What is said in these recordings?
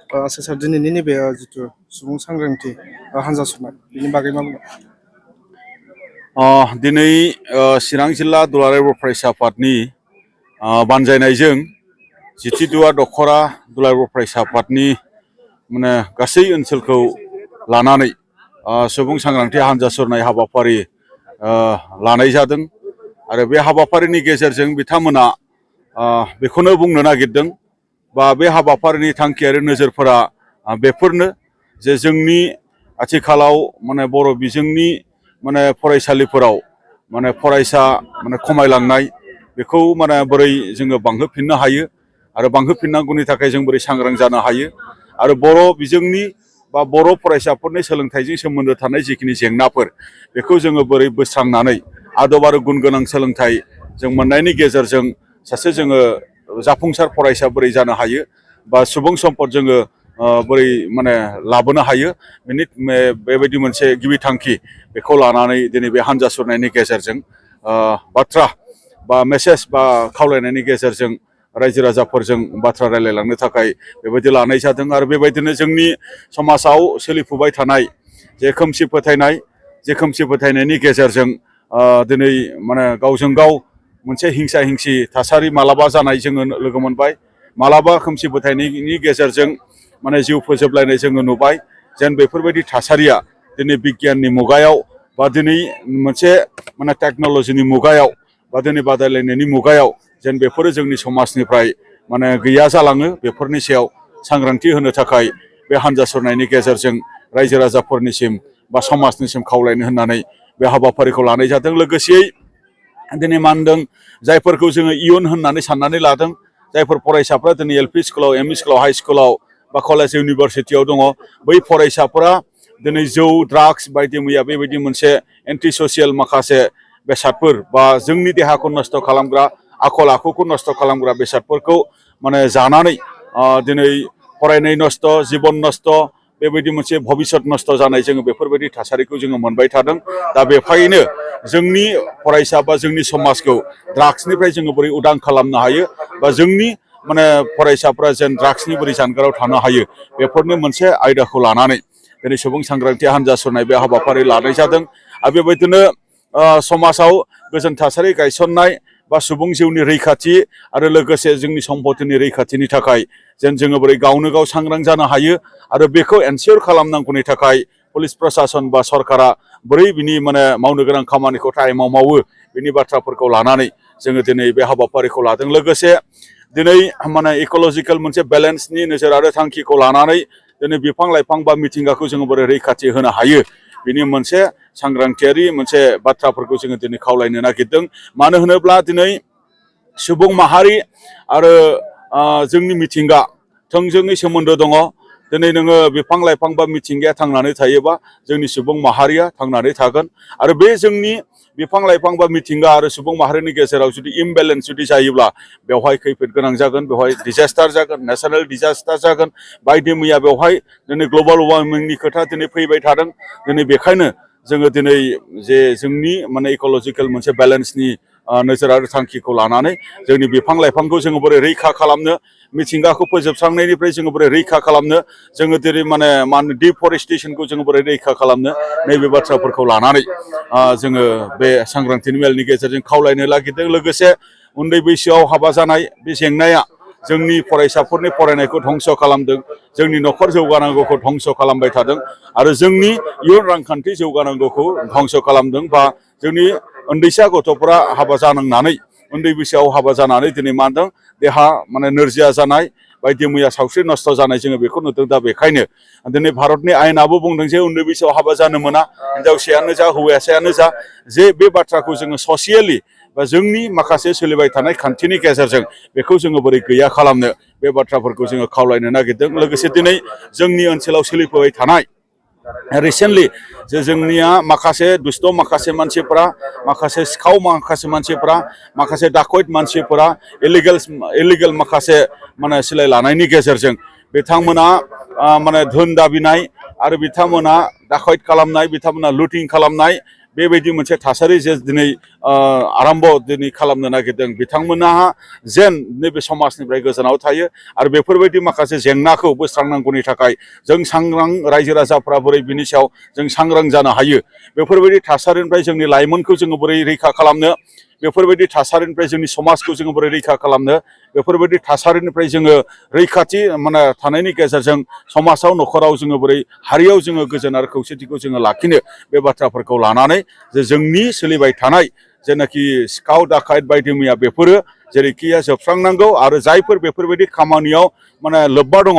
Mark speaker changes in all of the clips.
Speaker 1: आसार दिनैनि नैबे जिथु सुबुं सांग्रांथि हान्जा सुरनाय बेनि बागै मा बुंगोन?
Speaker 2: दिनै चिरां जिल्ला दुलाराय बर' फरायसा आफादनि बानजायनायजों 12 दख'रा दुलाराय बर' फरायसा आफादनि माने गासै ओनसोलखौ लानानै सुबुं सांग्रांथि हान्जा सुरनाय हाबाफारि लानाय जादों आरो बे हाबाफारिनि गेजेरजों बिथांमोना बेखौनो बुंनो नागिरदों बा बे हाबाफारिनि थांखि आरो नोजोरफोरा बेफोरनो जे जोंनि आथिखालाव माने बर' बिजोंनि माने फरायसालिफोराव माने फरायसा माने खमायलांनाय बेखौ माने बोरै जोङो बांहोफिननो हायो आरो बांहोफिननांगौनि थाखाय जों बोरै सांग्रां जानो हायो आरो बर' बिजोंनि बा बर' फरायसाफोरनि सोलोंथाइजों सोमोन्दो थानाय जिखिनि जेंनाफोर बेखौ जोङो बोरै बोस्रांनानै आदब आरो गुन गोनां सोलोंथाइ जों मोननायनि गेजेरजों सासे जोङो जाफुंसार फरायसा बोरै जानो हायो बा सुबुं सम्पद जोङो बोरै माने लाबोनो हायो बेबायदि मोनसे गिबि थांखि बेखौ लानानै दिनै बे हान्जा सुरनायनि गेजेरजों बाथ्रा बा मेसेज बा खावलायनायनि गेजेरजों रायजो राजाफोरजों बाथ्रा रायलायलांनो थाखाय बेबायदि लानाय जादों आरो बेबायदिनो जोंनि समाजाव सोलिफुबाय थानाय जे खोमसि फोथायनायनि गेजेरजों दिनै माने गावजों गाव मोनसे हिंसा हिंसि थासारि मालाबा जानाय जोङो लोगो मोनबाय मालाबा खोमसि फोथायनायनि गेजेरजों माने जिउ फोजोबलायनाय जोङो नुबाय जेन बेफोरबायदि थासारिया दिनै बिगियाननि मुगायाव बा दिनै मोनसे माने टेक्न'लजिनि मुगायाव बा दिनै बादायलायनायनि मुगायाव जेन बेफोरो जोंनि समाजनिफ्राय माने गैया जालाङो बेफोरनि सायाव सांग्रांथि होनो थाखाय बे हान्जा सुरनायनि गेजेरजों रायजो राजाफोरनिसिम बा समाजनिसिम खावलायनो होननानै बे हाबाफारिखौ लानाय जादों। लोगोसेयै दिनै मा होनदों जायफोरखौ जोङो इयुन होननानै साननानै लादों जायफोर फरायसाफ्रा दिनै एलपि स्कुलाव एमइ स्कुलाव हाइ स्कुलाव बा कलेज इउनिभारसिटियाव दङ बै फरायसाफोरा दिनै जौ ड्राग्स बायदि मैया बेबायदि मोनसे एन्टि ससियेल माखासे बेसादफोर बा जोंनि देहाखौ नस्थ' खालामग्रा आखल आखुखौ नस्थ' खालामग्रा बेसादफोरखौ माने जानानै दिनै फरायनाय नस्थ' जिबन नस्थ' बेबायदि मोनसे भबिसत नस्थ' जानाय जोङो बेफोरबायदि थासारिखौ जोङो मोनबाय थादों। दा बेखायनो जोंनि फरायसा बा जोंनि समाजखौ ड्राग्सनिफ्राय जोङो बोरै उदां खालामनो हायो बा जोंनि माने फरायसाफ्रा जेन ड्राग्सनि बोरै जानगाराव थानो हायो बेफोरनो मोनसे आयदाखौ लानानै दिनै सुबुं सांग्रांथि हान्जा सुरनाय बे हाबाफारि लानाय जादों आरो बेबायदिनो समाजाव गोजोन थासारि गायसननाय बा सुबुं जिउनि रैखाथि आरो लोगोसे जोंनि सम्पतिनि रैखाथिनि थाखाय जेन जोङो बोरै गावनो गाव सांग्रां जानो हायो आरो बेखौ एनसियर खालामनांगौनि थाखाय पुलिस प्रसासन बा सरकारा बोरै बिनि माने मावनो गोनां खामानिखौ टाइमाव मावो बिनि बाथ्राफोरखौ लानानै जोङो दिनै बे हाबाफारिखौ लादों। लोगोसे दिनै माने इक'लजिकेल मोनसे बेलेन्सनि नोजोर आरो थांखिखौ लानानै दिनै बिफां लाइफां बा मिथिंगाखौ जोङो बोरै रैखाथि होनो हायो बिनि मोनसे सांग्रांथियारि मोनसे बाथ्राफोरखौ जोङो दिनै खावलायनो नागिरदों। मानो होनोब्ला दिनै सुबुं माहारि आरो जोंनि मिथिंगा थोंजोङै सोमोन्दो दङ। दिनै नोङो बिफां लाइफां बा मिथिंगाया थांनानै थायोबा जोंनि सुबुं माहारिया थांनानै थागोन आरो बे जोंनि बिफां लाइफां बा मिथिंगा आरो सुबुं माहारिनि गेजेराव जुदि इमबेलेन्स जुदि जायोब्ला बेवहाय खैफोद गोनां जागोन बेवहाय डिजास्टार जागोन नेचारेल डिजास्टार जागोन बायदि मैया बेवहाय दिनै ग्लबेल वार्मिंनि खोथा दिनै फैबाय थादों। दिनै बेखायनो जोङो दिनै जे जोंनि माने इक'लजिकेल मोनसे बेलेन्सनि नोजोर आरो थांखिखौ लानानै जोंनि बिफां लाइफांखौ जोङो बोरै रैखा खालामनो मिथिंगाखौ फोजोबस्रांनायनिफ्राय जोङो बोरै रैखा खालामनो जोङो दिनै माने मा होनो डिफरेस्टेसनखौ जोङो बोरै रैखा खालामनो नैबे बाथ्राफोरखौ लानानै जोङो बे सांग्रांथिनि मेलनि गेजेरजों खावलायनो नागिरदों। लोगोसे उन्दै बैसोआव हाबा जानाय बे जेंनाया जोंनि फरायसाफोरनि फरायनायखौ धंस' खालामदों जोंनि न'खर जौगानांगौखौ धंस' खालामबाय थादों आरो जोंनि इयुन रांखान्थि जौगानांगौखौ धंस' खालामदों बा जोंनि उन्दैसा गथ'फोरा हाबा जानांनानै उन्दै बैसोआव हाबा जानानै दिनै मा होनदों देहा माने नोरजिया जानाय बायदि मैया सावस्रि नस्थ' जानाय जोङो बेखौ नुदों। दा बेखायनो दिनै भारतनि आयेनाबो बुंदों जे उन्दै बैसोआव हाबा जानो मोना हिनजावसायानो जा हौवासायानो जा जे बे बाथ्राखौ जोङो ससियेलि बा जोंनि माखासे सोलिबाय थानाय खान्थिनि गेजेरजों बेखौ जोङो बोरै गैया खालामनो बे बाथ्राफोरखौ जोङो खावलायनो नागिरदों। लोगोसे दिनै जोंनि ओनसोलाव सोलिफुबाय थानाय रिसेन्टलि जे जोंनिया माखासे दुस्त माखासे मानसिफोरा माखासे सिखाव माखासे मानसिफोरा माखासे डाकइट मानसिफोरा इलिगेल माखासे माने सिलाय लानायनि गेजेरजों बिथांमोना माने धोन दाबिनाय आरो बिथांमोना डाकइट खालामनाय बिथांमोना लुटिं खालामनाय बेबायदि मोनसे थासारि जे दिनै आरम्भ दिनै खालामनो नागिरदों बिथांमोनहा जेन नैबे समाजनिफ्राय गोजानाव थायो आरो बेफोरबायदि माखासे जेंनाखौ बोस्रांनांगौनि थाखाय जों सांग्रां रायजो राजाफ्रा बोरै बिनि सायाव जों सांग्रां जानो हायो बेफोरबायदि थासारिनिफ्राय जोंनि लाइमोनखौ जोङो बोरै रैखा खालामनो बेफोरबायदि थासारिनिफ्राय जोंनि समाजखौ जोङो बोरै रैखा खालामनो बेफोरबायदि थासारिनिफ्राय जोङो रैखाथि माने थानायनि गेजेरजों समाजाव न'खराव जोङो बोरै हारियाव जोङो गोजोन आरो खौसेथिखौ जोङो लाखिनो बे बाथ्राफोरखौ लानानै जे जोंनि सोलिबाय थानाय जेनाखि सिखाव दाखायत बायदि मैया बेफोरो जेरैखिया जोबस्रांनांगौ आरो जायफोर बेफोरबायदि खामानियाव माने लोब्बा दङ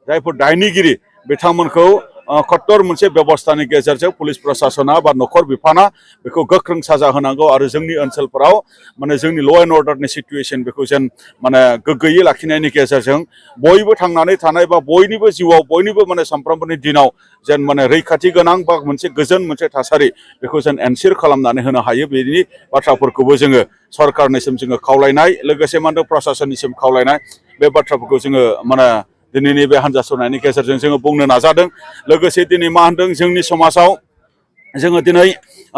Speaker 2: जायफोर दायनिगिरि बिथांमोनखौ कट्टर मोनसे बेबस्थानि गेजेरजों पुलिस प्रशासना बा न'खर बिफाना बेखौ गोख्रों साजा होनांगौ आरो जोंनि ओनसोलफोराव माने जोंनि ल' एन्ड अर्डारनि सिटुएसन बेखौ जेन माने गोग्गोयै लाखिनायनि गेजेरजों बयबो थांनानै थानाय बा बयनिबो जिउआव बयनिबो माने सानफ्रोमबोनि दिनाव जेन माने रैखाथि गोनां बा मोनसे गोजोन मोनसे थासारि बेखौ जेन एनसियर खालामनानै होनो हायो बेनि बाथ्राफोरखौबो जोङो सरकारनिसिम जोङो खावलायनाय लोगोसे मा होनदों प्रशासननिसिम खावलायनाय बे बाथ्राफोरखौ जोङो माने दिनैनि बे हान्जा सुरनायनि गेजेरजों जोङो बुंनो नाजादों लोगोसे दिनै मा होनदों जोंनि समाजाव जोङो दिनै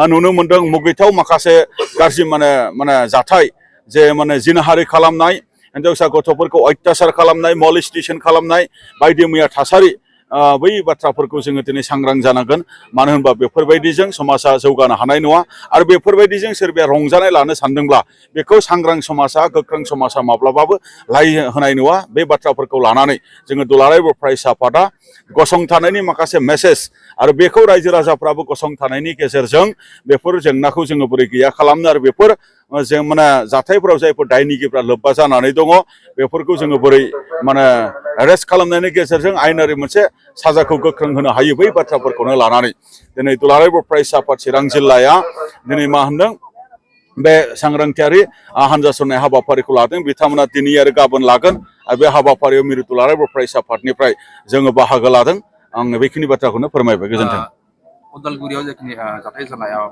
Speaker 2: नुनो मोनदों मुगैथाव माखासे गाज्रि माने जाथाय जे माने जिनाहारि खालामनाय हिन्जावसा गथ'फोरखौ अत्याचार खालामनाय मलेस्टेसन खालामनाय बायदि मैया थासारि बै बाथ्राफोरखौ जोङो दिनै सांग्रां जानांगोन मानो होनबा बेफोरबायदिजों समाजा जौगानो हानाय नङा आरो बेफोरबायदिजों सोरबाया रंजानाय लानो सानदोंब्ला बेखौ सांग्रां समाजा गोख्रों समाजा माब्लाबाबो लाय होनाय नङा बे बाथ्राफोरखौ लानानै जोङो दुलाराय बर' फरायसा आफादा गसंथानायनि माखासे मेसेज आरो बेखौ रायजो राजाफ्राबो गसंथानायनि गेजेरजों बेफोर जेंनाखौ जोङो बोरै गैया खालामनो आरो बेफोर जों माने जाथायफोराव जायफोर दायनिगिरिफ्रा लोब्बा जानानै दङ बेफोरखौ जोङो बोरै माने एरेस्ट खालामनायनि गेजेरजों आयेनारि मोनसे साजाखौ गोख्रों होनो हायो बै बाथ्राफोरखौनो लानानै दिनै दुलाराय बर' फरायसा आफाद चिरां जिल्लाया दिनै मा होनदों बे सांग्रांथियारि हान्जा सुरनाय हाबाफारिखौ लादों बिथांमोना दिनै आरो गाबोन लागोन आरो बे हाबाफारियाव मिरु दुलाराय बर' फरायसा आफादनिफ्राय जोङो बाहागो लादों आं बेखिनि बाथ्राखौनो फोरमायबाय गोजोन्थों
Speaker 3: उदालगुरियाव जिखिनि जाथाय जानायाव